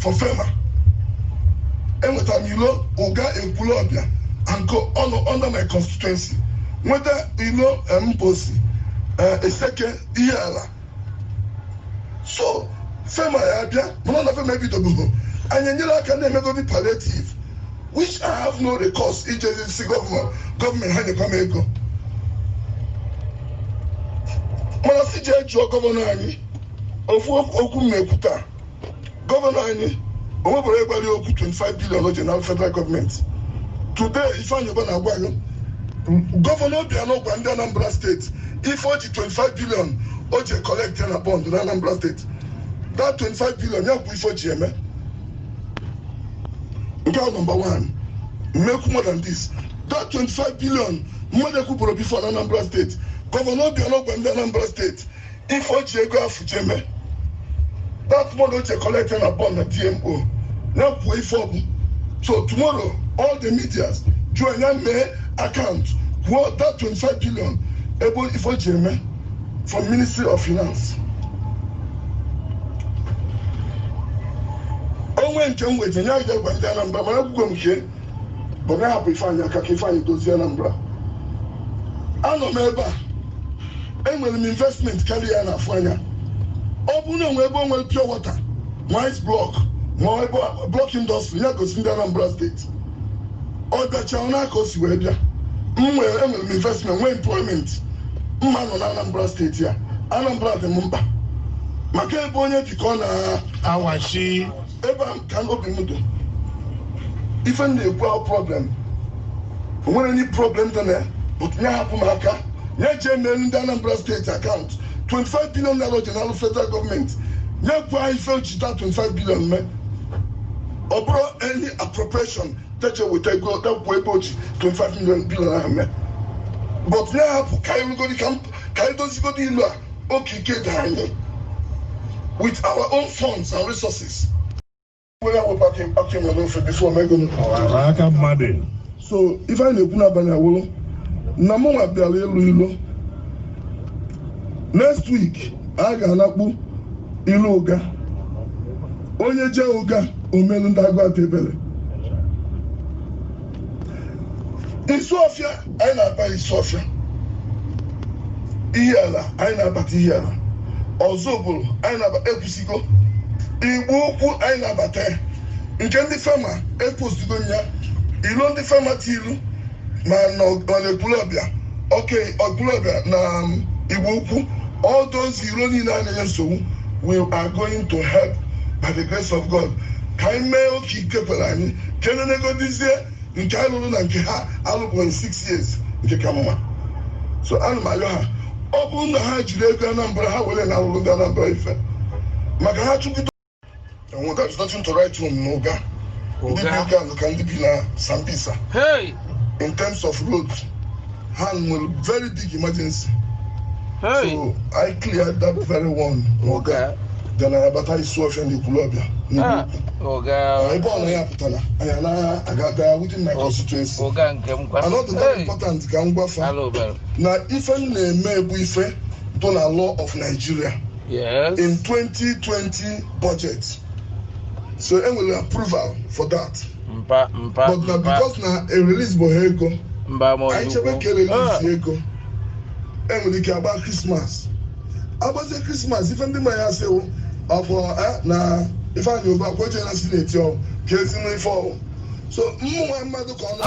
for FEMA. Enwetara m ilo Ụga, Ekwulọbịa and co ọnụ under my constituency, nweta ilo Mbosi, Eseke, Ihiala. So FEMA ya abịa, mana na FEMA ebidobeghị. Anyị enyere aka na-emegodi palliative, which I have no recourse ije si gọọmenti ha nyekwa m ego. Mana si jee jụọ gọvanọ anyị ofu okwu m na-ekwu taa. Gọvanọ anyị o nwebụrụ ịgbali okwu 25 billion o ji na federal gọọmenti. Today, Ifeanyị Ụba na-agwa gị, Gọvanọ Obianọ gwa ndị Anambra Steeti ife o ji 25 billion o ji collect na bond na Anambra Steeti. That 25 billion ya bụ ife o ji eme nke ahụ. Number one, mmekwu more than this, that 25 billion mmadụ ekwupụrụ before na Anambra Steeti. Gọvanọ Obianọ gwa ndị Anambra Steeti ife o ji ego afụ ji eme, that money o ji collect na bond na DMO na kwuo ife ọ bụ. So tomorrow, all the medias jụọ ya, mee account, kwuo that 25 billion ebe ife o ji eme from Ministry of Finance. Onwe nke m weta nye ga gwa ndị Anambra, mana ekwugo m nke bụ na hapụ Ifeanyị aka ka Ifeanyị dozie Anambra. Anọ m ebe a, enwere m investment karịa ya na-afụ anya. Ọ bụrụ na onwe ebe o nwere pure water ma ice block ma ebe block industry, ya gosi ndị Anambra Steeti. Ọ bịacha n'aka o si wee bịa. M nwere, enwere m investment, nwee employment. Mma nọ na Anambra Steeti a. Anambra dị m mkpa maka ebe onye bi ka ọ na awachi. Ebe a ka obi m dị. Ife m na-ekwu ahụ, problem o nwere any problem dị na ya, but nye hapụ m aka, nye jee mee ndị Anambra Steeti account 25 billion naira o ji n'alụ federal gọọmenti. Nye gwa ife o ji that 25 billion mee. Ọ bụrụ any appropriation teche weta ego tekwuo ebe o ji 25 million billion ahụ mee. But nye hapụ ka anyị rugodi ka anyị dozigodi ilu a okike dị anyị with our own funds and resources. Were wepụ aka enwe n'ofe before megonu. Aka mmadụ. So ife anyị na-ekwu n'abalị awụrụ na mụnwa bịara ịlụ ilo. Next week a ga-anakpu ilu Ụga. Onye jee Ụga, omelu ndị Agụata ebere. Isuọfịa anyị na-aba, Isuọfịa, Ihiala anyị na-abata, Ihiala ọzọ obodo anyị na-aba. Ekwusigo Igbo Ukwu anyị na-abata ya. Nke ndị FEMA epostigo ya, ilo ndị FEMA tilu ma na Ekwulọbịa, oke Ekwulọbịa na Igbo Ukwu, all those iro niile a na-enye nsogbu, we are going to help by the grace of God ka anyị mee oke ike kwere anyị ka enenegodizie nke anyị lụrụ na nke ha alụbụghị 6 years nke ka mma. So ana m ayọ ha, ọ bụrụ na ha jiri ego Anambra ha were na alụrụ ndị Anambra ife maka ha chụgide enwe. There's nothing to write home n'Ụga. Ndị bi Ụga. Ụga ka ndị bi na Sambisa. Hey! In terms of road, ha nwere very big emergency. Hey! So I cleared that very one n'Ụga. Ụga. Then I abata Isuọfịa na Ekwulọbịa n'Igbo Ah, Ukwu. Ụga. Ebe ọ na ya pụtara anyị anaghị aga within my constituency. Ụga nke m kwa. And ọ dị very Hey! important ka m gwafa Alụ bara. na ife m na-eme bụ ife dị na law of Nigeria in 2020 budget, so enwere approval for that. Mpa mpa But na mpa. because na e release bụ ha ego, Mba ma anyị chebe ozugbo. ka e release ego, enwere ike agba Christmas, agbazie Christmas, ife ndị mmanya asị wụ ọfọ na Ifeanyị Ụba kweje na Senate ọ ka ezi n'ife ọwụ. So mmụnwa mmadụ ka ọ na